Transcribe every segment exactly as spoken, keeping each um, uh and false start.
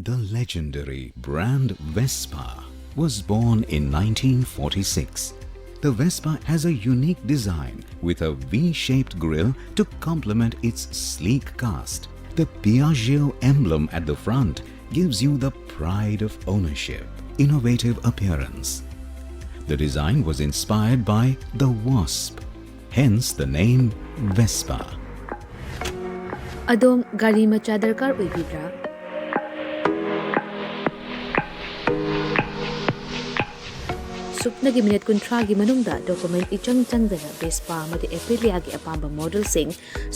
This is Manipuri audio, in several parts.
The legendary brand Vespa was born in nineteen forty-six. The Vespa has a unique design with a V-shaped grille to complement its sleek cast. The Piaggio emblem at the front gives you the pride of ownership, innovative appearance. The design was inspired by the Wasp, hence the name Vespa. ꯑꯗꯣꯝ ꯒꯥꯔꯤ ꯃꯆꯥ ꯗꯔꯀꯥꯔ ꯑꯣꯏꯕꯤꯕ꯭ꯔꯥ? ꯁꯨꯞꯅꯒꯤ ꯃꯤꯅꯤꯠ ꯀꯨꯟꯊ꯭ꯔꯥꯒꯤ ꯃꯅꯨꯡꯗ ꯗꯣꯀꯨꯃꯦꯟ ꯏꯆꯪ ꯆꯪꯗꯅ ꯚꯦꯁꯄꯥ ꯑꯃꯗꯤ ꯑꯦꯄ꯭ꯔꯤꯂꯤꯌꯥꯒꯤ ꯑꯄꯥꯝꯕ ꯃꯣꯗꯦꯜꯁꯤꯡ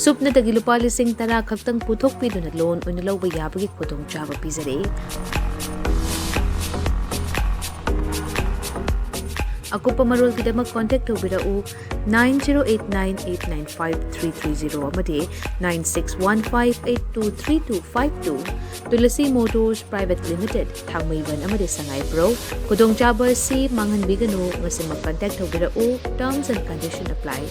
ꯁꯨꯞꯅꯗꯒꯤ ꯂꯨꯄꯥ ꯂꯤꯁꯤꯡ ꯇꯔꯥ ꯈꯛꯇꯪ ꯄꯨꯊꯣꯛꯄꯤꯗꯨꯅ ꯂꯣꯟ ꯑꯣꯏꯅ ꯂꯧꯕ ꯌꯥꯕꯒꯤ ꯈꯨꯗꯣꯡꯆꯥꯕ ꯄꯤꯖꯔꯤ꯫ ꯑꯀꯨꯞꯄ ꯃꯔꯣꯜꯒꯤꯗꯃꯛ ꯀꯣꯟꯇꯦꯛ ꯇꯧꯕꯤꯔꯛꯎ nine zero eight nine eight nine five three three zero ꯑꯃꯗꯤ nine six one five eight two three two five two꯫ Tulsi motors private limited, Thangmeiband ꯑꯃꯗꯤ ꯁꯉꯥꯏꯄ꯭ꯔꯧ꯫ ꯈꯨꯗꯣꯡꯆꯥꯕ ꯑꯁꯤ ꯃꯥꯡꯍꯟꯕꯤꯒꯅꯨ, ꯉꯁꯤꯃꯛ ꯀꯟꯇꯦꯛ ꯇꯧꯕꯤꯔꯛꯎ, terms and condition apply꯫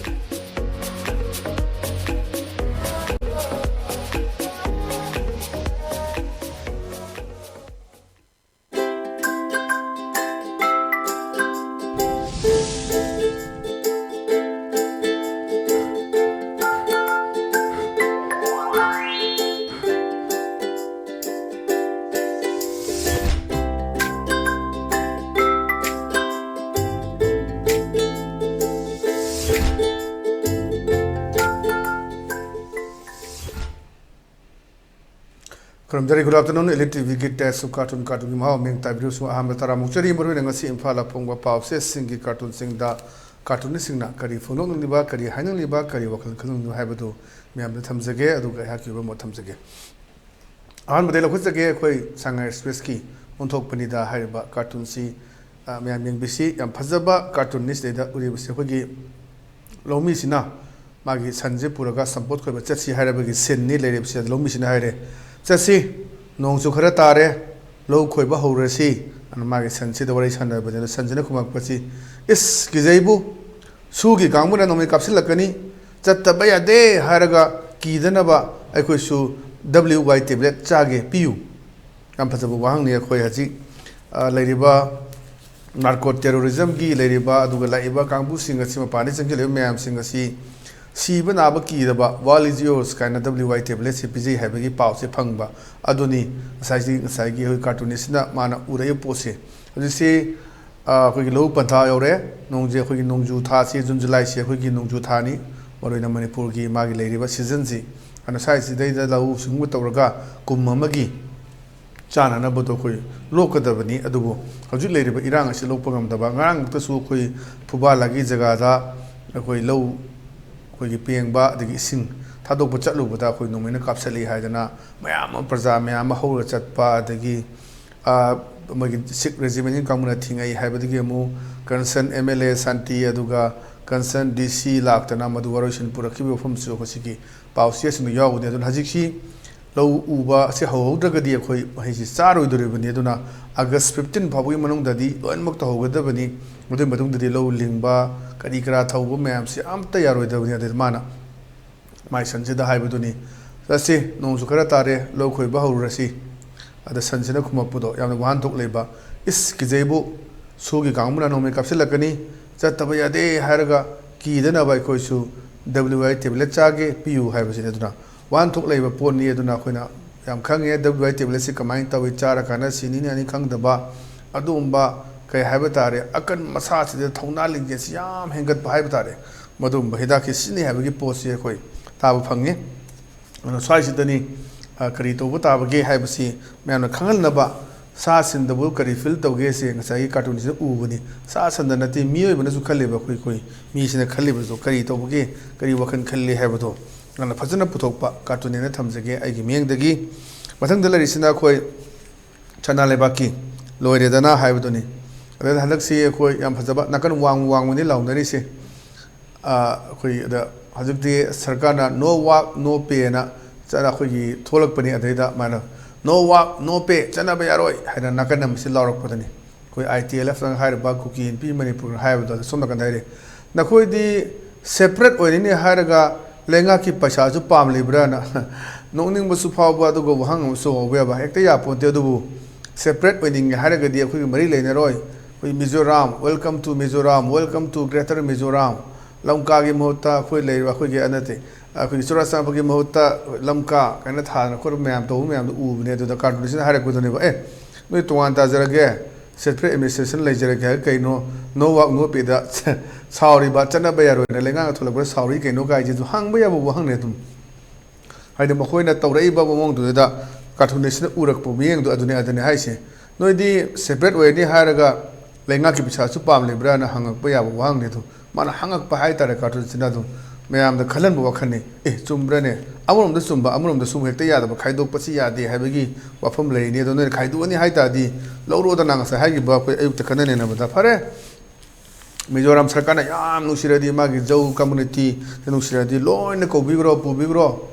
ꯈꯨꯔꯨꯝꯖꯔꯤ꯫ Good afternoon, Elite T ꯚꯤꯒꯤ Taste of Cartoon, ꯀꯥꯔꯇꯨꯟꯒꯤ ꯃꯍꯥꯎ ꯃꯤꯡ ꯇꯥꯕꯤꯔꯤꯕꯁꯨ ꯑꯍꯥꯟꯕ ꯇꯔꯥꯃꯨꯛ ꯆꯔꯤ꯫ ꯃꯔꯨꯑꯣꯏꯅ ꯉꯁꯤ ꯏꯝꯐꯥꯜꯗ ꯐꯣꯡꯕ ꯄꯥꯎ ꯆꯦꯁꯤꯡꯒꯤ ꯀꯥꯔꯇꯨꯟꯁꯤꯡꯗ ꯀꯥꯔꯇꯨꯅꯤꯁꯁꯤꯡꯅ ꯀꯔꯤ ꯐꯣꯡꯗꯣꯛꯅꯤꯡꯂꯤꯕ, ꯀꯔꯤ ꯍꯥꯏꯅꯤꯡꯂꯤꯕ, ꯀꯔꯤ ꯋꯥꯈꯜ ꯈꯜꯍꯟꯅꯤꯡꯂꯤꯕ ꯍꯥꯏꯕꯗꯨ ꯃꯌꯥꯝꯗ ꯊꯝꯖꯒꯦ, ꯑꯗꯨꯒ ꯑꯩꯍꯥꯛꯀꯤ ꯑꯣꯏꯕ ꯃꯣꯠ ꯊꯝꯖꯒꯦ꯫ ꯑꯍꯥꯟꯕꯗ ꯂꯧꯈꯠꯆꯒꯦ ꯑꯩꯈꯣꯏ ꯁꯉꯥꯏ ꯑꯦꯛꯁꯄ꯭ꯔꯦꯁꯀꯤ ꯑꯣꯟꯊꯣꯛꯄꯅꯤꯗ ꯍꯥꯏꯔꯤꯕ ꯀꯥꯔꯇꯨꯟꯁꯤ꯫ ꯑ, ꯃꯌꯥꯝ ꯌꯦꯡꯕꯤꯁꯤ, ꯌꯥꯝ ꯐꯖꯕ ꯀꯥꯔꯇꯨꯟꯅꯤ꯫ ꯁꯤꯗꯩꯗ ꯎꯔꯤꯕꯁꯤ ꯑꯩꯈꯣꯏꯒꯤ ꯂꯧꯃꯤꯁꯤꯅ ꯃꯥꯒꯤ ꯁꯟꯁꯦ ꯄꯨꯔꯒ ꯁꯝꯄꯣꯠ ꯈꯣꯏꯕ ꯆꯠꯁꯤ ꯍꯥꯏꯔꯕꯒꯤ ꯁꯤꯟꯅꯤ ꯂꯩꯔꯤꯕꯁꯤ꯫ ꯑꯗ ꯂꯧꯃꯤꯁꯤꯅ ꯍꯥꯏꯔꯦ, "ꯆꯠꯁꯤ, ꯅꯣꯡꯁꯨ ꯈꯔ ꯇꯥꯔꯦ, ꯂꯧ ꯈꯣꯏꯕ ꯍꯧꯔꯁꯤ" ꯑꯅ ꯃꯥꯒꯤ ꯁꯟꯁꯤꯗ ꯋꯥꯔꯤ ꯁꯥꯟꯅꯕꯅꯤ꯫ ꯑꯗ ꯁꯟꯁꯤꯅ ꯈꯨꯝꯃꯛꯄꯁꯤ, "ꯏꯁ, ꯀꯤꯖꯩꯕꯨ, ꯁꯨꯒꯤ ꯀꯥꯡꯕꯨꯅ ꯅꯣꯡꯃꯩ ꯀꯥꯞꯁꯤꯜꯂꯛꯀꯅꯤ, ꯆꯠꯇꯕ ꯌꯥꯗꯦ ꯍꯥꯏꯔꯒ ꯀꯤꯗꯅꯕ ꯑꯩꯈꯣꯏꯁꯨ W Y tablet ꯆꯥꯒꯦ, ꯄꯤꯌꯨ"꯫ ꯌꯥꯝ ꯐꯖꯕ ꯋꯥꯍꯪꯅꯤ꯫ ꯑꯩꯈꯣꯏ ꯍꯧꯖꯤꯛ, ꯑ, ꯂꯩꯔꯤꯕ ꯅꯥꯔꯀꯣ ꯇꯦꯔꯣꯔꯤꯖꯝꯒꯤ ꯂꯩꯔꯤꯕ ꯑꯗꯨꯒ ꯂꯥꯛꯏꯕ ꯀꯥꯡꯕꯨꯁꯤꯡ ꯑꯁꯤ, ꯃꯄꯥꯟꯗꯒꯤ ꯆꯪꯁꯤꯜꯂꯛꯏꯕ ꯃꯌꯥꯝꯁꯤꯡ ꯑꯁꯤ ꯁꯤꯕ ꯅꯥꯕ ꯀꯤꯗꯕ, "World is yours" ꯀꯥꯏꯅ W Y tablet ꯁꯦ ꯄꯤꯖꯩ ꯍꯥꯏꯕꯒꯤ ꯄꯥꯎꯁꯦ ꯐꯪꯕ ꯑꯗꯨꯅꯤ꯫ ꯉꯁꯥꯏꯁꯤ, ꯉꯁꯥꯏꯒꯤ ꯑꯩꯈꯣꯏ cartoonist ꯁꯤꯅ ꯃꯥꯅ ꯎꯔꯛꯏꯕ ꯄꯣꯠꯁꯦ꯫ ꯍꯧꯖꯤꯛꯁꯤ, ꯑ, ꯑꯩꯈꯣꯏꯒꯤ ꯂꯧ ꯄꯟꯊꯥ ꯌꯧꯔꯦ꯫ ꯅꯣꯡꯁꯦ, ꯑꯩꯈꯣꯏꯒꯤ ꯅꯣꯡꯖꯨ ꯊꯥꯁꯤ, June, July ꯁꯤ ꯑꯩꯈꯣꯏꯒꯤ ꯅꯣꯡꯖꯨ ꯊꯥꯅꯤ, ꯃꯔꯨꯑꯣꯏꯅ ꯃꯅꯤꯄꯨꯔꯒꯤ ꯃꯥꯒꯤ ꯂꯩꯔꯤꯕ season ꯁꯤ꯫ ꯑꯗꯨꯅ ꯁ꯭ꯋꯥꯏꯁꯤꯗꯩꯗ ꯂꯧꯎ ꯁꯤꯡꯎꯕ ꯇꯧꯔꯒ ꯀꯨꯝ ꯑꯃꯒꯤ ꯆꯥꯅꯅꯕꯗꯣ ꯑꯩꯈꯣꯏ ꯂꯣꯛꯀꯗꯕꯅꯤ꯫ ꯑꯗꯨꯕꯨ ꯍꯧꯖꯤꯛ ꯂꯩꯔꯤꯕ ꯏꯔꯥꯡ ꯑꯁꯤ ꯂꯣꯛꯄ ꯉꯝꯗꯕ, ꯉꯔꯥꯡ ꯉꯛꯇꯁꯨ ꯑꯩꯈꯣꯏ ꯐꯨꯕꯥꯂꯥꯒꯤ ꯖꯒꯥꯗ ꯑꯩꯈꯣꯏ ꯂꯧ, ꯑꯩꯈꯣꯏꯒꯤ ꯄꯦꯡꯕ, ꯑꯗꯒꯤ ꯏꯁꯤꯡ ꯊꯥꯗꯣꯛꯄ ꯆꯠꯂꯨꯕꯗ ꯑꯩꯈꯣꯏ ꯅꯣꯡꯃꯩꯅ ꯀꯥꯞꯁꯤꯜꯂꯤ ꯍꯥꯏꯗꯅ ꯃꯌꯥꯝ ꯑꯃ, ꯄ꯭ꯔꯖꯥ ꯃꯌꯥꯝ ꯑꯃ ꯍꯧꯔꯒ ꯆꯠꯄ, ꯑꯗꯒꯤ, ꯑ, ꯃꯣꯏꯒꯤ Sikh regiment ꯀꯥꯡꯕꯨꯅ ꯊꯤꯡꯉꯛꯏ ꯍꯥꯏꯕꯗꯒꯤ ꯑꯃꯨꯛ concerned M L A ꯁꯥꯟꯇꯤ, ꯑꯗꯨꯒ concerned D C ꯂꯥꯛꯇꯅ ꯃꯗꯨ ꯋꯥꯔꯣꯏꯁꯤꯟ ꯄꯨꯔꯛꯈꯤꯕ ꯃꯐꯝꯁꯨ ꯃꯁꯤꯒꯤ ꯄꯥꯎꯆꯦꯁꯤꯡꯗ ꯌꯥꯎꯕꯅꯤ꯫ ꯑꯗꯨꯅ ꯍꯧꯖꯤꯛꯁꯤ ꯂꯧ ꯎꯕ ꯑꯁꯤ ꯍꯧꯍꯧꯗ꯭ꯔꯒꯗꯤ ꯑꯩꯈꯣꯏ ꯃꯍꯩꯁꯤ ꯆꯥꯔꯣꯏꯗꯣꯔꯤꯕꯅꯤ꯫ ꯑꯗꯨꯅ August fifteen ꯐꯥꯎꯕꯒꯤ ꯃꯅꯨꯡꯗꯗꯤ ꯂꯣꯏꯅꯃꯛ ꯇꯧꯍꯧꯒꯗꯕꯅꯤ꯫ ꯃꯗꯨꯒꯤ ꯃꯇꯨꯡꯗꯗꯤ ꯂꯧ ꯂꯤꯡꯕ, ꯀꯔꯤ ꯀꯔꯥ ꯇꯧꯕ ꯃꯌꯥꯝꯁꯤ ꯑꯝꯇ ꯌꯥꯔꯣꯏꯗꯕꯅꯤ꯫ ꯑꯗꯨꯗ ꯃꯥꯅ ꯃꯥꯏ ꯁꯟꯁꯤꯗ ꯍꯥꯏꯕꯗꯨꯅꯤ, "ꯆꯠꯁꯤ, ꯅꯣꯡꯁꯨ ꯈꯔ ꯇꯥꯔꯦ, ꯂꯧ ꯈꯣꯏꯕ ꯍꯧꯔꯨꯔꯁꯤ"꯫ ꯑꯗ ꯁꯟꯁꯤꯅ ꯈꯨꯝꯃꯛꯄꯗꯣ ꯌꯥꯝꯅ ꯋꯥꯍꯟꯊꯣꯛ ꯂꯩꯕ, "ꯏꯁ, ꯀꯤꯖꯩꯕꯨ, ꯁꯨꯒꯤ ꯀꯥꯡꯕꯨꯅ ꯅꯣꯡꯃꯩ ꯀꯥꯞꯁꯤꯜꯂꯛꯀꯅꯤ, ꯆꯠꯇꯕ ꯌꯥꯗꯦ ꯍꯥꯏꯔꯒ ꯀꯤꯗꯅꯕ ꯑꯩꯈꯣꯏꯁꯨ W Y tablet ꯆꯥꯒꯦ, ꯄꯤꯌꯨ" ꯍꯥꯏꯕꯁꯤꯅꯤ꯫ ꯑꯗꯨꯅ ꯋꯥꯍꯟꯊꯣꯛ ꯂꯩꯕ ꯄꯣꯠꯅꯤ꯫ ꯑꯗꯨꯅ ꯑꯩꯈꯣꯏꯅ ꯌꯥꯝ ꯈꯪꯉꯦ W Y tablet ꯁꯤ ꯀꯃꯥꯏꯅ ꯇꯧꯏ, ꯆꯥꯔꯀꯥꯟꯗ ꯁꯤꯅꯤ ꯅꯥꯅꯤ ꯈꯪꯗꯕ, ꯑꯗꯨꯒꯨꯝꯕ ꯀꯩ ꯍꯥꯏꯕ ꯇꯥꯔꯦ, ꯑꯀꯟ ꯃꯁꯥꯁꯤꯗ ꯊꯧꯅꯥ ꯂꯤꯡꯖꯦꯜꯁꯤ ꯌꯥꯝ ꯍꯦꯟꯒꯠꯄ ꯍꯥꯏꯕ ꯇꯥꯔꯦ꯫ ꯃꯗꯨꯒꯨꯝꯕ ꯍꯤꯗꯥꯛꯁꯤ ꯁꯤꯖꯤꯟꯅꯩ ꯍꯥꯏꯕꯒꯤ ꯄꯣꯠꯁꯤ ꯑꯩꯈꯣꯏ ꯇꯥꯕ ꯐꯪꯉꯤ꯫ ꯑꯗꯨꯅ ꯁ꯭ꯋꯥꯏꯁꯤꯗꯅꯤ, ꯑ, ꯀꯔꯤ ꯇꯧꯕ ꯇꯥꯕꯒꯦ ꯍꯥꯏꯕꯁꯤ ꯃꯌꯥꯝꯅ ꯈꯪꯍꯟꯅꯕ, ꯁꯥ ꯁꯟꯗꯕꯨ ꯀꯔꯤ feel ꯇꯧꯒꯦꯁꯦ ꯉꯁꯥꯏꯒꯤ cartoon ꯁꯤꯗ ꯎꯕꯅꯤ꯫ ꯁꯥ ꯁꯟꯗ ꯅꯠꯇꯦ, ꯃꯤꯑꯣꯏꯕꯅꯁꯨ ꯈꯜꯂꯦꯕ, ꯑꯩꯈꯣꯏ, ꯑꯩꯈꯣꯏ ꯃꯤꯁꯤꯅ ꯈꯜꯂꯤꯕꯗꯣ ꯀꯔꯤ ꯇꯧꯕꯒꯦ, ꯀꯔꯤ ꯋꯥꯈꯜ ꯈꯜꯂꯤ ꯍꯥꯏꯕꯗꯣ ꯌꯥꯝꯅ ꯐꯖꯅ ꯄꯨꯊꯣꯛꯄ cartoon ꯅꯦꯅ ꯊꯝꯖꯒꯦ ꯑꯩꯒꯤ ꯃꯤꯠꯌꯦꯡꯗꯒꯤ꯫ ꯃꯊꯪꯗ ꯂꯩꯔꯤꯁꯤꯅ ꯑꯩꯈꯣꯏ ꯁꯅꯥ ꯂꯩꯕꯥꯛꯀꯤ ꯂꯣꯏꯔꯦꯗꯅ ꯍꯥꯏꯕꯗꯨꯅꯤ꯫ ꯑꯗꯨꯗ ꯍꯟꯗꯛꯁꯤ ꯑꯩꯈꯣꯏ ꯌꯥꯝ ꯐꯖꯕ ꯅꯥꯀꯟ ꯋꯥꯡ ꯋꯥꯡꯕꯅꯤ ꯂꯥꯎꯅꯔꯤꯁꯦ꯫ ꯑ, ꯑꯩꯈꯣꯏ ꯑꯗ ꯍꯧꯖꯤꯛꯇꯤ ꯁꯔꯀꯥꯔꯅ "No work, no pay" ꯅ ꯆꯠꯅ ꯑꯩꯈꯣꯏꯒꯤ ꯊꯣꯛꯂꯛꯄꯅꯤ꯫ ꯑꯗꯩꯗ ꯃꯥꯅ "No work, no pay, ꯆꯠꯅꯕ ꯌꯥꯔꯣꯏ" ꯍꯥꯏꯅ ꯅꯥꯀꯟ ꯑꯃꯁꯤ ꯂꯥꯎꯔꯛꯄꯗꯅꯤ꯫ ꯑꯩꯈꯣꯏ I T L F ꯅ ꯍꯥꯏꯔꯤꯕ ꯀꯨꯀꯤ ꯏꯟꯄꯤ ꯃꯅꯤꯄꯨꯔꯅ ꯍꯥꯏꯕꯗꯣ ꯑꯗ ꯁꯣꯝ ꯅꯥꯀꯟꯗ ꯍꯥꯏꯔꯦ, "ꯅꯈꯣꯏꯗꯤ separate ꯑꯣꯏꯔꯤꯅꯤ ꯍꯥꯏꯔꯒ ꯂꯩꯉꯥꯛꯀꯤ ꯄꯩꯁꯥꯁꯨ ꯄꯥꯝꯂꯤꯕ꯭ꯔꯥꯅ ꯅꯣꯛꯅꯤꯡꯕꯁꯨ ꯐꯥꯎꯕ, ꯑꯗꯨꯒ ꯋꯥꯍꯪ ꯑꯃꯁꯨ ꯍꯧꯕ ꯌꯥꯕ ꯍꯦꯛꯇ ꯌꯥꯄꯣꯟꯇꯦ꯫ ꯑꯗꯨꯕꯨ separate ꯑꯣꯏꯅꯤꯡꯉꯦ ꯍꯥꯏꯔꯒꯗꯤ ꯑꯩꯈꯣꯏꯒꯤ ꯃꯔꯤ ꯂꯩꯅꯔꯣꯏ꯫ ꯑꯩꯈꯣꯏ Mizoram, welcome to Mizoram, welcome to Greater Mizoram, ꯂꯝꯀꯥꯒꯤ ꯃꯍꯨꯠꯇ ꯑꯩꯈꯣꯏ ꯂꯩꯔꯤꯕ ꯑꯩꯈꯣꯏꯒꯤ, ꯑ, ꯅꯠꯇꯦ, ꯑꯩꯈꯣꯏꯒꯤ ꯆꯨꯔꯥꯆꯥꯟꯄꯨꯔꯒꯤ ꯃꯍꯨꯠꯇ ꯂꯝꯀꯥ ꯀꯥꯏꯅ ꯊꯥꯗꯅ ꯈꯣꯠꯇꯅ ꯃꯌꯥꯝ ꯇꯧꯕ ꯃꯌꯥꯝꯗꯣ ꯎꯕꯅꯦ꯫ ꯑꯗꯨꯗ ꯀꯥꯔꯇꯨꯟꯁꯤꯅ ꯍꯥꯏꯔꯛꯄꯗꯨꯅꯦꯕ, "ꯑꯦ, ꯅꯣꯏ ꯇꯣꯉꯥꯟ ꯇꯥꯖꯔꯒꯦ, separate administration ꯂꯩꯖꯔꯒꯦ" ꯍꯥꯏꯔꯒ ꯀꯩꯅꯣ, "No work, no pay"ꯗ ꯁꯥꯎꯔꯤꯕ, ꯆꯠꯅꯕ ꯌꯥꯔꯣꯏꯅ ꯂꯩꯉꯥꯛꯅ ꯊꯣꯛꯂꯛꯄꯗ ꯁꯥꯎꯔꯤ ꯀꯩꯅꯣ ꯀꯥꯏꯁꯤꯁꯨ ꯍꯪꯕ ꯌꯥꯕ ꯋꯥꯍꯪꯅꯦ ꯑꯗꯨꯝ꯫ ꯍꯥꯏꯗꯤ ꯃꯈꯣꯏꯅ ꯇꯧꯔꯛꯏꯕ ꯃꯑꯣꯡꯗꯨꯗ ꯀꯥꯔꯇꯨꯟꯁꯤꯅ ꯎꯔꯛꯄ ꯃꯤꯠꯌꯦꯡꯗꯣ ꯑꯗꯨꯅꯦ, ꯑꯗꯨꯅꯦ ꯍꯥꯏꯁꯦ꯫ ꯅꯣꯏꯗꯤ separate ꯑꯣꯏꯔꯅꯤ ꯍꯥꯏꯔꯒ ꯂꯩꯉꯥꯛꯀꯤ ꯄꯩꯁꯥꯁꯨ ꯄꯥꯝꯂꯤꯕ꯭ꯔꯥꯅ ꯍꯪꯉꯛꯄ ꯌꯥꯕ ꯋꯥꯍꯪꯅꯤ ꯑꯗꯨ꯫ ꯃꯥꯅ ꯍꯪꯉꯛꯄ ꯍꯥꯏꯇꯥꯔꯦ, ꯀꯥꯔꯇꯨꯟꯁꯤꯅ ꯑꯗꯨꯝ ꯃꯌꯥꯝꯗ ꯈꯜꯍꯟꯕ ꯋꯥꯈꯜꯅꯤ꯫ ꯑꯦ, ꯆꯨꯝꯕ꯭ꯔꯅꯦ? ꯑꯃꯔꯣꯝꯗ ꯆꯨꯝꯕ, ꯑꯃꯔꯣꯝꯗ ꯁꯨꯝ ꯍꯦꯛꯇ ꯌꯥꯗꯕ, ꯈꯥꯏꯗꯣꯛꯄꯁꯤ ꯌꯥꯗꯦ ꯍꯥꯏꯕꯒꯤ ꯋꯥꯐꯝ ꯂꯩꯔꯤꯅꯤ꯫ ꯑꯗꯣ ꯅꯣꯏꯅ ꯈꯥꯏꯗꯣꯛꯑꯅꯤ ꯍꯥꯏ ꯇꯥꯔꯗꯤ ꯂꯧꯔꯣꯗꯅ ꯉꯁꯥꯏ ꯍꯥꯏꯈꯤꯕ ꯑꯩꯈꯣꯏ ꯑꯌꯨꯛꯇ ꯈꯟꯅ ꯅꯩꯅꯕꯗ꯫ ꯐꯔꯦ, ꯃꯤꯖꯣꯔꯥꯝ ꯁꯔꯀꯥꯔꯅ ꯌꯥꯝ ꯅꯨꯡꯁꯤꯔꯗꯤ, ꯃꯥꯒꯤ ꯖꯧ community ꯅꯨꯡꯁꯤꯔꯗꯤ ꯂꯣꯏꯅ ꯀꯧꯕꯤꯈ꯭ꯔꯣ, ꯄꯨꯕꯤꯈ꯭ꯔꯣ꯫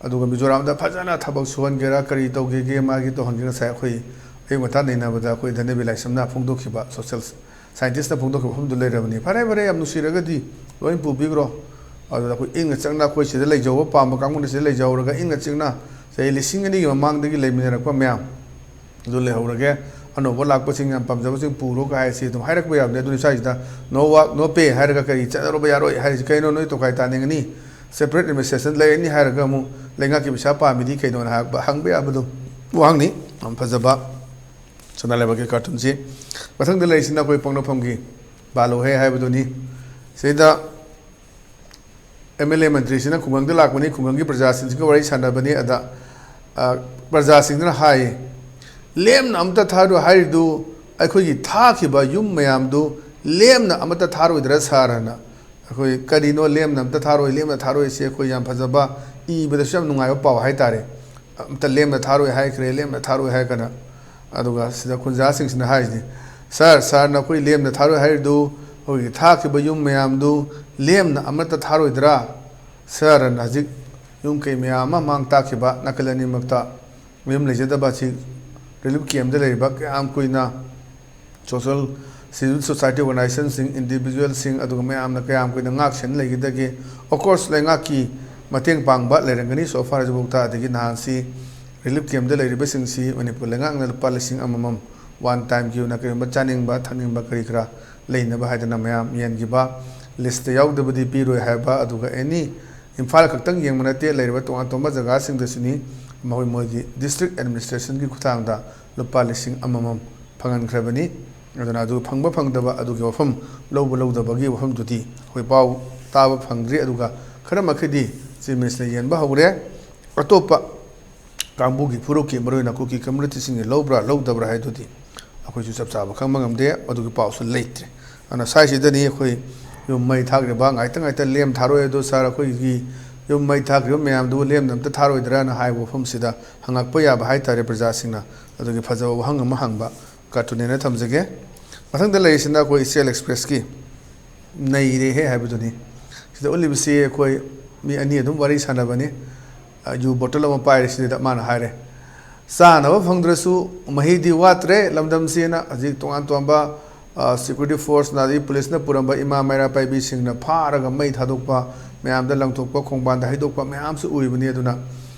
ꯑꯗꯨꯒ ꯃꯤꯖꯣꯔꯥꯝꯗ ꯐꯖꯅ ꯊꯕꯛ ꯁꯨꯍꯟꯒꯦꯔꯥ, ꯀꯔꯤ ꯇꯧꯒꯦꯒꯦ, ꯃꯥꯒꯤ ꯇꯧꯍꯟꯒꯦꯔꯥ, ꯉꯁꯥꯏ ꯑꯩꯈꯣꯏ ꯑꯌꯨꯛ ꯉꯟꯇꯥ ꯅꯩꯅꯕꯗ ꯑꯩꯈꯣꯏ ꯙꯅꯕꯤꯔ ꯂꯥꯏꯁ꯭ꯔꯝꯅ ꯐꯣꯡꯗꯣꯛꯈꯤꯕ, social scientistꯅ ꯐꯣꯡꯗꯣꯛꯈꯤꯕ ꯃꯐꯝꯗꯨ ꯂꯩꯔꯕꯅꯤ꯫ ꯐꯔꯦ, ꯐꯔꯦ, ꯌꯥꯝ ꯅꯨꯡꯁꯤꯔꯒꯗꯤ ꯂꯣꯏ ꯄꯨꯕꯤꯈ꯭ꯔꯣ꯫ ꯑꯗꯨꯗ ꯑꯩꯈꯣꯏ ꯏꯪꯅ ꯆꯪꯅ ꯑꯩꯈꯣꯏ ꯁꯤꯗ ꯂꯩꯖꯍꯧꯕ ꯄꯥꯝꯕ ꯀꯥꯡꯕꯨꯅ ꯁꯤꯗ ꯂꯩꯖꯍꯧꯔꯒ ꯏꯪꯅ ꯆꯤꯛꯅ ꯆꯍꯤ ꯂꯤꯁꯤꯡ ꯑꯅꯤꯒꯤ ꯃꯃꯥꯡꯗꯒꯤ ꯂꯩꯃꯤꯟꯅꯔꯛꯄ ꯃꯌꯥꯝ ꯑꯗꯨ ꯂꯩꯍꯧꯔꯒꯦ, ꯑꯅꯧꯕ ꯂꯥꯛꯄꯁꯤꯡ ꯌꯥꯝ ꯄꯥꯝꯖꯕꯁꯤꯡ ꯄꯨꯔꯣ ꯀꯥꯏ ꯍꯥꯏꯁꯤ ꯑꯗꯨꯝ ꯍꯥꯏꯔꯛꯄ ꯌꯥꯕꯅꯤ꯫ ꯑꯗꯨꯅꯤ ꯁ꯭ꯋꯥꯏꯁꯤꯗ "No work, no pay" ꯍꯥꯏꯔꯒ ꯀꯔꯤ ꯆꯠꯅꯔꯨꯕ ꯌꯥꯔꯣꯏ ꯍꯥꯏꯔꯤꯁꯤ ꯀꯩꯅꯣ? ꯅꯣꯏ ꯇꯣꯈꯥꯏ ꯇꯥꯅꯤꯡꯒꯅꯤ꯫ Separate administration ꯂꯩꯔꯅꯤ ꯍꯥꯏꯔꯒ ꯑꯃꯨꯛ ꯂꯩꯉꯥꯛꯀꯤ ꯄꯩꯁꯥ ꯄꯥꯝꯃꯤꯗꯤ ꯀꯩꯅꯣꯅ ꯍꯥꯏꯔꯛꯄ, ꯍꯪꯕ ꯌꯥꯕꯗꯨ ꯋꯥꯍꯪꯅꯤ꯫ ꯌꯥꯝ ꯐꯖꯕ ꯁꯅꯥ ꯂꯩꯕꯥꯛꯀꯤ ꯀꯥꯔꯇꯨꯟꯁꯤ꯫ ꯃꯊꯪꯗ ꯂꯩꯔꯤꯁꯤꯅ ꯑꯩꯈꯣꯏ ꯄꯣꯛꯅꯐꯝꯒꯤ ꯕꯥꯂꯣꯍꯦ ꯍꯥꯏꯕꯗꯨꯅꯤ꯫ ꯁꯤꯗ MLA ꯃꯟꯇ꯭ꯔꯤꯁꯤꯅ ꯈꯨꯡꯒꯪꯗ ꯂꯥꯛꯄꯅꯤ, ꯈꯨꯡꯒꯪꯒꯤ ꯄ꯭ꯔꯖꯥꯁꯤꯡꯁꯤꯒ ꯋꯥꯔꯤ ꯁꯥꯟꯅꯕꯅꯤ꯫ ꯑꯗ, ꯑ, ꯄ꯭ꯔꯖꯥꯁꯤꯡꯗꯨꯅ ꯍꯥꯏꯌꯦ, "ꯂꯦꯝꯅ ꯑꯝꯇ ꯊꯥꯔꯣꯏ ꯍꯥꯏꯔꯤꯗꯨ ꯑꯩꯈꯣꯏꯒꯤ ꯊꯥꯈꯤꯕ ꯌꯨꯝ ꯃꯌꯥꯝꯗꯨ ꯂꯦꯝꯅ ꯑꯃꯠꯇ ꯊꯥꯔꯣꯏꯗ꯭ꯔꯥ ꯁꯥꯔ?" ꯍꯥꯏꯅ꯫ ꯑꯩꯈꯣꯏ ꯀꯔꯤꯅꯣ ꯂꯦꯝꯅ ꯑꯝꯇ ꯊꯥꯔꯣꯏ, ꯂꯦꯝꯅ ꯊꯥꯔꯣꯏꯁꯦ ꯑꯩꯈꯣꯏ ꯌꯥꯝ ꯐꯖꯕ, ꯏꯕꯗꯁꯨ ꯌꯥꯝ ꯅꯨꯡꯉꯥꯏꯕ ꯄꯥꯎ ꯍꯥꯏꯇꯥꯔꯦ꯫ "ꯑꯝꯇ ꯂꯦꯝꯅ ꯊꯥꯔꯣꯏ ꯍꯥꯏꯈ꯭ꯔꯦ, ꯂꯦꯝꯅ ꯊꯥꯔꯣꯏ" ꯍꯥꯏꯔꯒꯅ꯫ ꯑꯗꯨꯒ ꯁꯤꯗ ꯈꯨꯟꯖꯥꯁꯤꯡꯁꯤꯅ ꯍꯥꯏꯔꯤꯁꯤꯅꯤ, "ꯁꯥꯔ, ꯁꯥꯔꯅ ꯑꯩꯈꯣꯏ ꯂꯦꯝꯅ ꯊꯥꯔꯣꯏ ꯍꯥꯏꯔꯤꯗꯨ ꯑꯩꯈꯣꯏꯒꯤ ꯊꯥꯈꯤꯕ ꯌꯨꯝ ꯃꯌꯥꯝꯗꯨ ꯂꯦꯝꯅ ꯑꯃꯠꯇ ꯊꯥꯔꯣꯏꯗ꯭ꯔꯥ?" ꯁꯥꯔꯅ ꯍꯧꯖꯤꯛ ꯌꯨꯝ ꯀꯩ ꯃꯌꯥꯝ ꯑꯃ ꯃꯥꯡ ꯇꯥꯛꯈꯤꯕ ꯅꯥꯀꯜ ꯑꯅꯤꯃꯛꯇ ꯃꯌꯨꯝ ꯂꯩꯖꯗꯕ ꯑꯁꯤ relief campꯇ ꯂꯩꯔꯤꯕ ꯀꯌꯥꯝ ꯀꯨꯏꯅ social civil society organizationꯁꯤꯡ, individualꯁꯤꯡ, ꯑꯗꯨꯒ ꯃꯌꯥꯝꯅ ꯀꯌꯥꯝ ꯀꯨꯏꯅ ꯉꯥꯛ ꯁꯦꯟ ꯂꯩꯒꯗꯒꯦ? Of course, ꯂꯩꯉꯥꯛꯀꯤ ꯃꯇꯦꯡ ꯄꯥꯡꯕ ꯂꯩꯔꯝꯒꯅꯤ꯫ So far ꯍꯧꯖꯤꯛꯐꯥꯎꯗ, ꯑꯗꯒꯤ ꯅꯍꯥꯟꯁꯤ relief campꯇ ꯂꯩꯔꯤꯕꯁꯤꯡꯁꯤ ꯃꯅꯤꯄꯨꯔ ꯂꯩꯉꯥꯛꯅ ꯂꯨꯄꯥ ꯂꯤꯁꯤꯡ ꯑꯃꯃꯝ one timeꯒꯤ ꯑꯣꯏꯅ ꯀꯔꯤꯒꯨꯝꯕ ꯆꯥꯅꯤꯡꯕ ꯊꯛꯅꯤꯡꯕ ꯀꯔꯤ ꯀꯔꯥ ꯂꯩꯅꯕ ꯍꯥꯏꯗꯅ ꯃꯌꯥꯝ ꯌꯦꯟꯈꯤꯕ, listꯇ ꯌꯥꯎꯗꯕꯗꯤ ꯄꯤꯔꯣꯏ ꯍꯥꯏꯕ, ꯑꯗꯨꯒ any ꯏꯝꯐꯥꯜ ꯈꯛꯇꯪ ꯌꯦꯡꯕ ꯅꯠꯇꯦ, ꯂꯩꯔꯤꯕ ꯇꯣꯉꯥꯟ ꯇꯣꯉꯥꯟꯕ ꯖꯒꯥꯁꯤꯡꯗꯁꯨꯅꯤ ꯃꯈꯣꯏ ꯃꯣꯏꯒꯤ district administrationꯒꯤ ꯈꯨꯠꯊꯥꯡꯗ ꯂꯨꯄꯥ ꯂꯤꯁꯤꯡ ꯑꯃꯃꯝ ꯐꯪꯍꯟꯈ꯭ꯔꯕꯅꯤ꯫ ꯑꯗꯨꯅ ꯑꯗꯨ ꯐꯪꯕ ꯐꯪꯗꯕ, ꯑꯗꯨꯒꯤ ꯋꯥꯐꯝ ꯂꯧꯕ ꯂꯧꯗꯕꯒꯤ ꯋꯥꯐꯝꯗꯨꯗꯤ ꯑꯩꯈꯣꯏ ꯄꯥꯎ ꯇꯥꯕ ꯐꯪꯗ꯭ꯔꯤ꯫ ꯑꯗꯨꯒ ꯈꯔ ꯃꯈꯩꯗꯤ Chief Minister ꯌꯦꯟꯕ ꯍꯧꯔꯦ꯫ ꯑꯇꯣꯞꯄ ꯀꯥꯡꯕꯨꯒꯤ ꯐꯨꯔꯨꯞꯀꯤ, ꯃꯔꯨꯑꯣꯏꯅ ꯀꯨꯀꯤ communityꯁꯤꯡꯒꯤ ꯂꯧꯕ꯭ꯔꯥ ꯂꯧꯗꯕ꯭ꯔꯥ ꯍꯥꯏꯗꯨꯗꯤ ꯑꯩꯈꯣꯏꯁꯨ ꯆꯞ ꯆꯥꯕ ꯈꯪꯕ ꯉꯝꯗꯦ, ꯑꯗꯨꯒꯤ ꯄꯥꯎꯁꯨ ꯂꯩꯇ꯭ꯔꯦ꯫ ꯑꯗꯨꯅ ꯁ꯭ꯋꯥꯏꯁꯤꯗꯅꯤ ꯑꯩꯈꯣꯏ ꯌꯨꯝ ꯃꯩ ꯊꯥꯈ꯭ꯔꯤꯕ, ꯉꯥꯏꯇ ꯉꯥꯏꯇ ꯂꯦꯝ ꯊꯥꯔꯣꯏ ꯑꯗꯣ, "Sir, ꯑꯩꯈꯣꯏꯒꯤ ꯌꯨꯝ ꯃꯩ ꯊꯥꯈ꯭ꯔꯤꯕ ꯃꯌꯥꯝꯗꯨꯕꯨ ꯂꯦꯝꯅ ꯑꯝꯇ ꯊꯥꯔꯣꯏꯗ꯭ꯔꯥꯅ?" ꯍꯥꯏꯕ ꯋꯥꯐꯝꯁꯤꯗ ꯍꯪꯉꯛꯄ ꯌꯥꯕ ꯍꯥꯏꯇꯥꯔꯦ ꯄ꯭ꯔꯖꯥꯁꯤꯡꯅ꯫ ꯑꯗꯨꯒꯤ ꯐꯖꯕ ꯋꯥꯍꯪ ꯑꯃ ꯍꯪꯕ ꯀꯥꯔꯇꯨꯟꯅꯦꯅ ꯊꯝꯖꯒꯦ꯫ ꯃꯊꯪꯗ ꯂꯩꯔꯤꯁꯤꯅ ꯑꯩꯈꯣꯏ ꯏꯆꯦꯜ ꯑꯦꯛꯁꯄ꯭ꯔꯦꯁꯀꯤ "ꯅꯩꯔꯦꯍꯦ" ꯍꯥꯏꯕꯗꯨꯅꯤ꯫ ꯁꯤꯗ ꯎꯠꯂꯤꯕꯁꯤ ꯑꯩꯈꯣꯏ ꯃꯤ ꯑꯅꯤ ꯑꯗꯨꯝ ꯋꯥꯔꯤ ꯁꯥꯟꯅꯕꯅꯤ꯫ ꯑ, ꯌꯨ ꯕꯣꯇꯜ ꯑꯃ ꯄꯥꯏꯔꯦ, ꯁꯤꯗ ꯃꯥꯅ ꯍꯥꯏꯔꯦ, "ꯆꯥꯅꯕ ꯐꯪꯗ꯭ꯔꯁꯨ ꯃꯍꯤꯗꯤ ꯋꯥꯠꯇ꯭ꯔꯦ ꯂꯝꯗꯝꯁꯤꯅ"꯫ ꯍꯧꯖꯤꯛ ꯇꯣꯉꯥꯟ ꯇꯣꯉꯥꯟꯕ, ꯑ, security forceꯅ ꯑꯗꯒꯤ ꯄꯨꯂꯤꯁꯅ ꯄꯨꯔꯝꯕ ꯏꯃꯥ ꯃꯩꯔꯥ ꯄꯥꯏꯕꯤꯁꯤꯡꯅ ꯐꯥꯔꯒ ꯃꯩ ꯊꯥꯗꯣꯛꯄ, ꯃꯌꯥꯝꯗ ꯂꯪꯊꯣꯛꯄ, ꯈꯣꯡꯕꯥꯟꯗ ꯍꯩꯗꯣꯛꯄ ꯃꯌꯥꯝꯁꯨ ꯎꯔꯤꯕꯅꯤ꯫ ꯑꯗꯨꯅ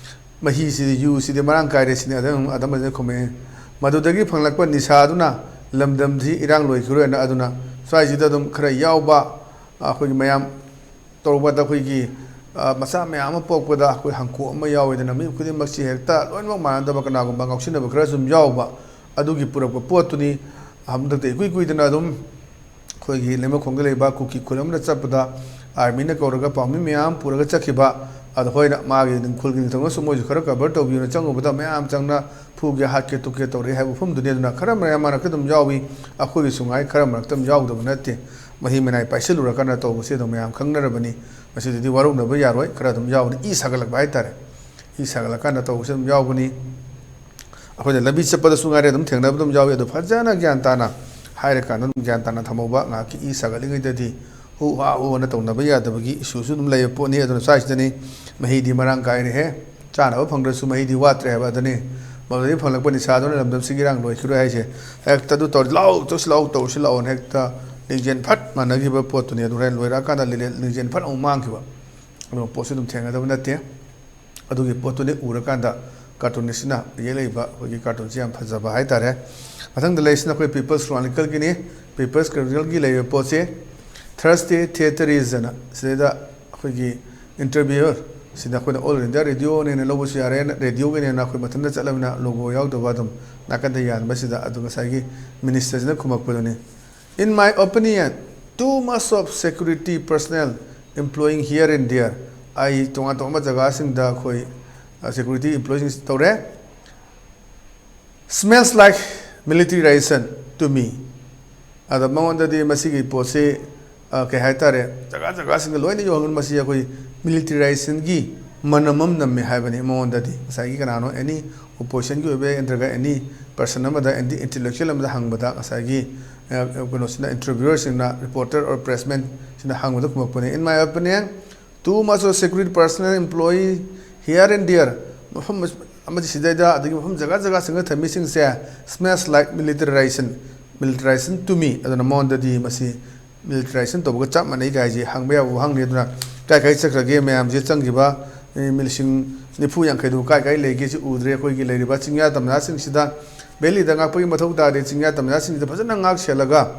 ꯃꯍꯤꯁꯤꯗꯤ, ꯌꯨꯁꯤꯗꯤ ꯃꯔꯥꯡ ꯀꯥꯏꯔꯦ ꯁꯤꯅꯤ ꯑꯗꯨꯝ, ꯑꯗꯨꯝ ꯈꯨꯝꯃꯛꯑꯦ꯫ ꯃꯗꯨꯗꯒꯤ ꯐꯪꯂꯛꯄ ꯅꯤꯁꯥꯗꯨꯅ ꯂꯝꯗꯝꯁꯤ ꯏꯔꯥꯡ ꯂꯣꯏꯈꯤꯔꯣꯏꯅ꯫ ꯑꯗꯨꯅ ꯁ꯭ꯋꯥꯏꯁꯤꯗ ꯑꯗꯨꯝ ꯈꯔ ꯌꯥꯎꯕ, ꯑꯩꯈꯣꯏꯒꯤ ꯃꯌꯥꯝ ꯇꯧꯔꯛꯄꯗ ꯑꯩꯈꯣꯏꯒꯤ, ꯑ, ꯃꯆꯥ ꯃꯌꯥꯝ ꯑꯃ ꯄꯣꯛꯄꯗ ꯑꯩꯈꯣꯏ ꯍꯪꯀꯣꯛ ꯑꯃ ꯌꯥꯎꯋꯦꯗꯅ, ꯃꯤ ꯈꯨꯗꯤꯡꯃꯛꯁꯤ ꯍꯦꯛꯇ ꯂꯣꯏꯅꯃꯛ ꯃꯥꯟꯅꯗꯕ, ꯀꯅꯥꯒꯨꯝꯕ ꯉꯥꯎꯁꯤꯟꯅꯕ ꯈꯔꯁꯨ ꯑꯗꯨꯝ ꯌꯥꯎꯕ, ꯑꯗꯨꯒꯤ ꯄꯨꯔꯛꯄ ꯄꯣꯠꯇꯨꯅꯤ꯫ ꯍꯟꯗꯛꯇ ꯏꯀꯨꯏ ꯀꯨꯏꯗꯅ ꯑꯗꯨꯝ ꯑꯩꯈꯣꯏꯒꯤ ꯂꯩꯃꯈꯣꯡꯗ ꯂꯩꯕ ꯀꯨꯀꯤ ꯈꯨꯜ ꯑꯃꯗ ꯆꯠꯄꯗ, armyꯅ ꯀꯧꯔꯒ ꯄꯥꯎꯃꯤ ꯃꯌꯥꯝ ꯄꯨꯔꯒ ꯆꯠꯈꯤꯕ꯫ ꯑꯗꯣ ꯍꯣꯏꯅ ꯃꯥꯒꯤ ꯈꯨꯜꯒꯤ ꯅꯤꯡꯊꯧꯅꯁꯨ ꯃꯣꯏꯁꯨ ꯈꯔ cover ꯇꯧꯕꯤꯌꯨꯅ ꯆꯪꯉꯨꯕꯗ, ꯃꯌꯥꯝ ꯆꯪꯅ ꯐꯨꯒꯦ ꯍꯥꯠꯀꯦ ꯇꯨꯞꯀꯦ ꯇꯧꯔꯛꯑꯦ ꯍꯥꯏꯕ ꯋꯥꯐꯝꯗꯨꯅꯤ꯫ ꯑꯗꯨꯅ ꯈꯔ ꯃꯌꯥꯝ ꯃꯔꯛꯇ ꯑꯗꯨꯝ ꯌꯥꯎꯏ, ꯑꯩꯈꯣꯏꯒꯤꯁꯨ ꯉꯥꯏ ꯈꯔ ꯃꯔꯛꯇ ꯑꯗꯨꯝ ꯌꯥꯎꯗꯕ ꯅꯠꯇꯦ꯫ ꯃꯍꯤ ꯃꯅꯥꯏ ꯄꯥꯏꯁꯤꯜꯂꯨꯔꯀꯥꯟꯗ ꯇꯧꯕꯁꯦ ꯑꯗꯨꯝ ꯃꯌꯥꯝ ꯈꯪꯅꯔꯕꯅꯤ꯫ ꯃꯁꯤꯗꯗꯤ ꯋꯥꯔꯧꯅꯕ ꯌꯥꯔꯣꯏ, ꯈꯔ ꯑꯗꯨꯝ ꯌꯥꯎꯕꯅꯤ꯫ ꯏ ꯁꯥꯒꯠꯂꯛꯄ ꯍꯥꯏꯇꯥꯔꯦ, ꯏ ꯁꯥꯒꯠꯂꯀꯥꯟꯗ ꯇꯧꯕꯁꯦ ꯑꯗꯨꯝ ꯌꯥꯎꯕꯅꯤ꯫ ꯑꯩꯈꯣꯏꯅ ꯂꯝꯕꯤ ꯆꯠꯄꯗꯁꯨ ꯉꯥꯏꯔꯦ, ꯑꯗꯨꯝ ꯊꯦꯡꯅꯕ ꯑꯗꯨꯝ ꯌꯥꯎꯏ꯫ ꯑꯗꯨ ꯐꯖꯅ ꯒ꯭ꯌꯥꯟ ꯇꯥꯅ ꯍꯥꯏꯔꯀꯥꯟꯗ ꯑꯗꯨꯝ ꯒ꯭ꯌꯥꯟ ꯇꯥꯅ ꯊꯝꯍꯧꯕ꯫ ꯉꯥꯏꯍꯥꯛꯀꯤ ꯏ ꯁꯥꯒꯠꯂꯤꯉꯩꯗꯗꯤ ꯍꯨ ꯍꯥ ꯍꯨ ꯑꯅ ꯇꯧꯅꯕ ꯌꯥꯗꯕꯒꯤ issueꯁꯨ ꯑꯗꯨꯝ ꯂꯩꯕ ꯄꯣꯠꯅꯤ꯫ ꯑꯗꯨꯅ ꯁ꯭ꯋꯥꯏꯁꯤꯗꯅꯤ ꯃꯍꯤꯗꯤ ꯃꯔꯥꯡ ꯀꯥꯏꯔꯦꯍꯦ, ꯆꯥꯅꯕ ꯐꯪꯗ꯭ꯔꯁꯨ ꯃꯍꯤꯗꯤ ꯋꯥꯠꯇ꯭ꯔꯦ ꯍꯥꯏꯕ ꯑꯗꯨꯅꯤ꯫ ꯃꯗꯨꯗꯒꯤ ꯐꯪꯂꯛꯄ ꯅꯤꯁꯥꯗꯨꯅ ꯂꯝꯗꯝꯁꯤꯒꯤ ꯏꯔꯥꯡ ꯂꯣꯏꯈꯤꯔꯣꯏ ꯍꯥꯏꯁꯦ꯫ ꯍꯦꯛꯇ ꯑꯗꯨ ꯇꯧꯔ ꯂꯥꯛꯑꯣ, ꯇꯧꯁꯤ ꯂꯥꯛꯑꯣ, ꯇꯧꯁꯤ ꯂꯥꯛꯑꯣꯅ ꯍꯦꯛꯇ ꯂꯤꯡꯖꯦꯜ ꯐꯠ ꯃꯥꯟꯅꯈꯤꯕ ꯄꯣꯠꯇꯨꯅꯤ꯫ ꯑꯗꯨ ꯍꯣꯔꯦꯟ ꯂꯣꯏꯔꯛꯑꯀꯥꯟꯗ ꯂꯤꯂꯦ-, ꯂꯤꯡꯖꯦꯜ ꯐꯠ ꯑꯃꯨꯛ ꯃꯥꯡꯈꯤꯕ꯫ ꯑꯗꯨꯒ ꯄꯣꯠꯁꯨ ꯑꯗꯨꯝ ꯊꯦꯡꯅꯗꯕ ꯅꯠꯇꯦ꯫ ꯑꯗꯨꯒꯤ ꯄꯣꯠꯇꯨꯅꯤ ꯎꯔꯀꯥꯟꯗ ꯀꯥꯔꯇꯨꯟ ꯑꯁꯤꯅ ꯌꯦꯛꯂꯛꯏꯕ ꯑꯩꯈꯣꯏꯒꯤ ꯀꯥꯔꯇꯨꯟꯁꯤ ꯌꯥꯝ ꯐꯖꯕ ꯍꯥꯏꯇꯥꯔꯦ꯫ ꯃꯊꯪꯗ ꯂꯩꯔꯤꯁꯤꯅ ꯑꯩꯈꯣꯏ People's Chronicleꯒꯤꯅꯤ꯫ People's Chronicleꯒꯤ ꯂꯩꯔꯤꯕ ꯄꯣꯠꯁꯦ Thursday Theateries ꯑꯅ ꯁꯤꯗꯩꯗ ꯑꯩꯈꯣꯏꯒꯤ interviewer ꯁꯤꯗ ꯑꯩꯈꯣꯏꯅ All India Radioꯅꯦꯅ ꯂꯧꯕꯁꯨ ꯌꯥꯔꯦ, ꯔꯦꯗꯤꯑꯣꯒꯤꯅꯦꯅ ꯑꯩꯈꯣꯏ ꯃꯊꯟꯇ ꯆꯠꯂꯕꯅꯤꯅ logo ꯌꯥꯎꯗꯕ ꯑꯗꯨꯝ ꯅꯥꯀꯟꯗ ꯌꯥꯟꯕꯁꯤꯗ ꯑꯗꯨ ꯉꯁꯥꯏꯒꯤ ministerꯁꯤꯅ ꯈꯨꯝꯃꯛꯄꯗꯨꯅꯤ꯫ In my opinion, too much of security personnel employing here and there꯫ ꯑꯩ ꯇꯣꯉꯥꯟ ꯇꯣꯉꯥꯟꯕ ꯖꯒꯥꯁꯤꯡꯗ ꯑꯩꯈꯣꯏ, ꯑ, security employeeꯁꯤꯡ ꯇꯧꯔꯦ꯫ Smells like militarization to me꯫ ꯑꯗ ꯃꯉꯣꯟꯗꯗꯤ ꯃꯁꯤꯒꯤ ꯄꯣꯠꯁꯤ, ꯑ, ꯀꯩ ꯍꯥꯏꯇꯥꯔꯦ, ꯖꯒꯥ ꯖꯒꯥꯁꯤꯡꯗ ꯂꯣꯏꯅ ꯌꯧꯍꯟꯕ ꯃꯁꯤ ꯑꯩꯈꯣꯏ militarizationꯒꯤ ꯃꯅꯝ ꯑꯃ ꯅꯝꯃꯦ ꯍꯥꯏꯕꯅꯤ ꯃꯉꯣꯟꯗꯗꯤ꯫ ꯉꯁꯥꯏꯒꯤ ꯀꯅꯥꯅꯣ, any oppositionꯒꯤ ꯑꯣꯏꯕ ꯌꯥꯏ, ꯅꯠꯇ꯭ꯔꯒ any person ꯑꯃꯗ, any intellectual ꯑꯃꯗ ꯍꯪꯕꯗ ꯉꯁꯥꯏꯒꯤ, ꯑ, ꯀꯩꯅꯣꯁꯤꯅ, interviewerꯁꯤꯡꯅ, reporter or pressmanꯁꯤꯡꯅ ꯍꯪꯕꯗ ꯈꯨꯝꯃꯛꯄꯅꯤ꯫ In my opinion, too much of security personnel employee here and there꯫ ꯃꯐꯝ ꯑꯃꯗꯤ ꯁꯤꯗꯩꯗ, ꯑꯗꯒꯤ ꯃꯐꯝ ꯖꯒꯥ ꯖꯒꯥꯁꯤꯡꯗ ꯊꯝꯃꯤꯁꯤꯡꯁꯦ smells like militarization, militarization to me꯫ ꯑꯗꯨꯅ ꯃꯉꯣꯟꯗꯗꯤ ꯃꯁꯤ militarization ꯇꯧꯕꯒ ꯆꯞ ꯃꯥꯟꯅꯩ ꯀꯥꯏꯁꯦ ꯍꯪꯕ ꯌꯥꯕ ꯋꯥꯍꯪꯅꯤ꯫ ꯑꯗꯨꯅ ꯀꯥꯏ ꯀꯥꯏ ꯆꯠꯈ꯭ꯔꯒꯦ ꯃꯌꯥꯝꯁꯦ, ꯆꯪꯈꯤꯕ ꯃꯤ ꯂꯤꯁꯤꯡ ꯅꯤꯐꯨ ꯌꯥꯡꯈꯩꯗꯨ ꯀꯥꯏ ꯀꯥꯏ ꯂꯩꯒꯦ? ꯁꯤ ꯎꯗ꯭ꯔꯦ꯫ ꯑꯩꯈꯣꯏꯒꯤ ꯂꯩꯔꯤꯕ ꯆꯤꯡꯌꯥ ꯇꯝꯌꯥꯁꯤꯡꯁꯤꯗ, valleyꯗ ꯉꯥꯛꯄꯒꯤ ꯃꯊꯧ ꯇꯥꯗꯦ꯫ ꯆꯤꯡꯌꯥ ꯇꯝꯌꯥꯁꯤꯡꯁꯤꯗ ꯐꯖꯅ ꯉꯥꯛ ꯁꯦꯜꯂꯒ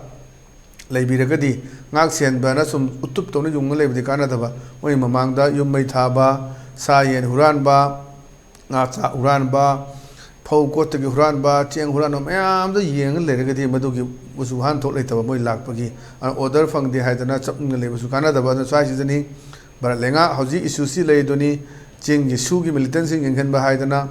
ꯂꯩꯕꯤꯔꯒꯗꯤ, ꯉꯥꯛ ꯁꯦꯟꯕꯅ ꯁꯨꯝ ꯎꯇꯨꯞ ꯇꯧꯅ ꯌꯨꯡꯉ ꯂꯩꯕꯗꯤ ꯀꯥꯟꯅꯗꯕ꯫ ꯃꯣꯏ ꯃꯃꯥꯡꯗ ꯌꯨꯝ ꯃꯩ ꯊꯥꯕ, ꯁꯥ ꯌꯦꯟ ꯍꯨꯔꯥꯟꯕ, ꯉꯥ ꯆꯥꯛ ꯍꯨꯔꯥꯟꯕ, ꯐꯧ ꯀꯣꯠꯇꯒꯤ ꯍꯨꯔꯥꯟꯕ, ꯆꯦꯡ ꯍꯨꯔꯥꯟꯕ ꯃꯌꯥꯝꯗꯣ ꯌꯦꯡꯉ ꯂꯩꯔꯒꯗꯤ ꯃꯗꯨꯒꯤ ꯎꯆꯨ ꯍꯥꯟ ꯊꯣꯛ ꯂꯩꯇꯕ ꯃꯣꯏ ꯂꯥꯛꯄꯒꯤ꯫ ꯑꯗꯨꯅ order ꯐꯪꯗꯦ ꯍꯥꯏꯗꯅ ꯆꯞꯅ ꯂꯩꯕꯁꯨ ꯀꯥꯟꯅꯗꯕ꯫ ꯑꯗꯨꯅ ꯁ꯭ꯋꯥꯏꯁꯤꯗꯅꯤ ꯚꯥꯔꯠ ꯂꯩꯉꯥꯛ ꯍꯧꯖꯤꯛ issueꯁꯤ ꯂꯩꯗꯨꯅꯤ꯫ ꯆꯤꯡꯒꯤ ꯁꯨꯒꯤ militantꯁꯤꯡ ꯌꯦꯡꯁꯤꯟꯕ ꯍꯥꯏꯗꯅ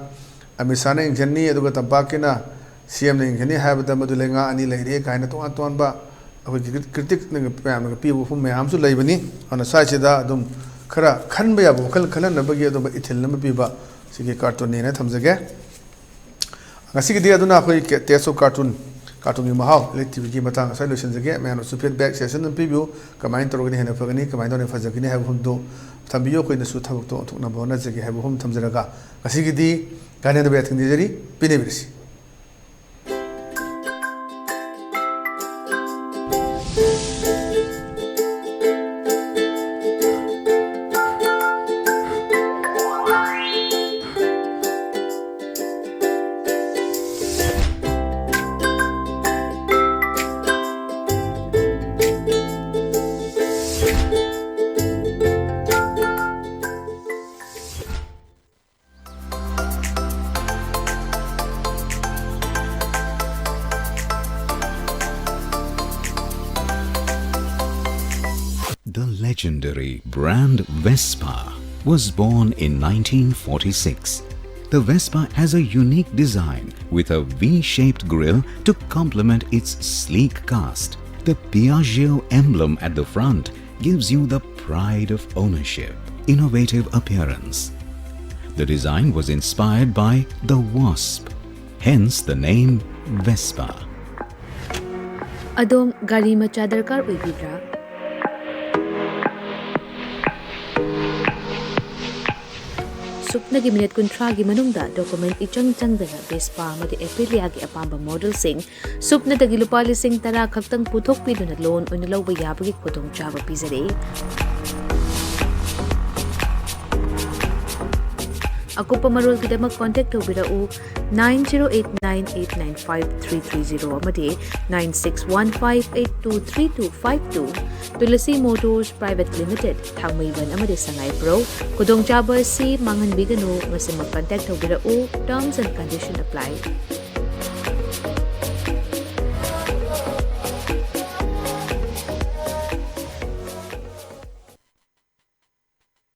ꯑꯃꯤꯠ ꯁꯥꯍꯅ ꯌꯦꯡꯁꯤꯟꯅꯤ, ꯑꯗꯨꯒ ꯇꯝꯄꯥꯛꯀꯤꯅ CMꯅ ꯌꯦꯡꯁꯤꯟꯅꯤ ꯍꯥꯏꯕꯗ ꯃꯗꯨ ꯂꯩꯉꯥꯛ ꯑꯅꯤ ꯂꯩꯔꯦ ꯀꯥꯏꯅ ꯇꯣꯉꯥꯟ ꯇꯣꯉꯥꯟꯕ ꯑꯩꯈꯣꯏꯒꯤ critic ꯃꯌꯥꯝꯅꯒ ꯄꯤꯕ ꯋꯥꯐꯝ ꯃꯌꯥꯝ ꯑꯃꯁꯨ ꯂꯩꯕꯅꯤ꯫ ꯑꯗꯨꯅ ꯁ꯭ꯋꯥꯏꯁꯤꯗ ꯑꯗꯨꯝ ꯈꯔ ꯈꯟꯕ ꯌꯥꯕ ꯋꯥꯈꯜ ꯈꯜꯍꯟꯅꯕꯒꯤ ꯑꯗꯨꯝꯕ ꯏꯊꯤꯜ ꯑꯃ ꯄꯤꯕ ꯁꯤꯒꯤ ꯀꯥꯔꯇꯨꯟꯅꯦꯅ ꯊꯝꯖꯒꯦ꯫ ꯉꯁꯤꯒꯤꯗꯤ ꯑꯗꯨꯅ ꯑꯩꯈꯣꯏ ꯀꯦ-, Taste of Cartoon ꯀꯥꯔꯇꯨꯟꯒꯤ ꯃꯍꯥꯎ ꯏꯂꯦꯛꯇ꯭ꯔꯤꯛꯀꯤ ꯃꯇꯥꯡ ꯑꯁ꯭ꯋꯥꯏ ꯂꯣꯏꯁꯤꯟꯖꯒꯦ꯫ ꯃꯌꯥꯝꯅꯁꯨ ꯐꯤꯗꯕꯦꯛ ꯁꯦꯁꯟ ꯑꯗꯨꯝ ꯄꯤꯕꯤꯌꯨ꯫ ꯀꯃꯥꯏꯅ ꯇꯧꯔꯒꯅ ꯍꯦꯟꯅ ꯐꯒꯅꯤ, ꯀꯃꯥꯏꯅ ꯇꯧꯔꯒꯅ ꯐꯖꯒꯅꯤ ꯍꯥꯏꯕ ꯃꯐꯝꯗꯨ ꯊꯝꯕꯤꯌꯨ꯫ ꯑꯩꯈꯣꯏꯅꯁꯨ ꯊꯕꯛꯇꯣ ꯑꯣꯟꯊꯣꯛꯅꯕ ꯍꯣꯠꯅꯖꯒꯦ ꯍꯥꯏꯕ ꯃꯐꯝ ꯊꯝꯖꯔꯒ ꯉꯁꯤꯒꯤꯗꯤ ꯀꯥꯏꯅꯗꯕ ꯌꯥꯊꯪ ꯅꯤꯖꯔꯤ꯫ ꯄꯤꯅꯕꯤꯔꯁꯤ꯫ The legendary brand Vespa was born in nineteen forty-six. The Vespa has a unique design with a V-shaped grille to complement its sleek cast. The Piaggio emblem at the front gives you the pride of ownership, innovative appearance. The design was inspired by the wasp, hence the name Vespa. ꯑꯗꯣꯝ ꯒꯥꯔꯤ ꯃꯆꯥ ꯗꯔꯀꯥꯔ ꯑꯣꯏꯕꯤꯕ꯭ꯔꯥ? ꯁꯨꯞꯅꯒꯤ ꯃꯤꯅꯤꯠ ꯀꯨꯟꯊ꯭ꯔꯥꯒꯤ ꯃꯅꯨꯡꯗ ꯗꯣꯀꯨꯃꯦꯟ ꯏꯆꯪ ꯆꯪꯗꯅ ꯚꯦꯁꯄꯥ ꯑꯃꯗꯤ ꯑꯦꯄ꯭ꯔꯤꯂꯤꯌꯥꯒꯤ ꯑꯄꯥꯝꯕ ꯃꯣꯗꯦꯜꯁꯤꯡ ꯁꯨꯞꯅꯗꯒꯤ ꯂꯨꯄꯥ ꯂꯤꯁꯤꯡ ꯇꯔꯥ ꯈꯛꯇꯪ ꯄꯨꯊꯣꯛꯄꯤꯗꯨꯅ ꯂꯣꯟ ꯑꯣꯏꯅ ꯂꯧꯕ ꯌꯥꯕꯒꯤ ꯈꯨꯗꯣꯡꯆꯥꯕ ꯄꯤꯖꯔꯤ꯫ ꯑꯀꯨꯞꯄ ꯃꯔꯣꯜꯒꯤꯗꯃꯛ ꯀꯣꯟꯇꯦꯛ ꯇꯧꯕꯤꯔꯛꯎ, nine zero eight nine eight nine five three three zero ꯑꯃꯗꯤ nine six one five eight two three two five two꯫ Tulsi motors private limited, Thangmeiband ꯑꯃꯗꯤ ꯁꯉꯥꯏꯄ꯭ꯔꯧ꯫ ꯈꯨꯗꯣꯡꯆꯥꯕ ꯑꯁꯤ ꯃꯥꯡꯍꯟꯕꯤꯒꯅꯨ, ꯉꯁꯤꯃꯛ ꯀꯟꯇꯦꯛ ꯇꯧꯕꯤꯔꯛꯎ꯫ Terms and condition apply꯫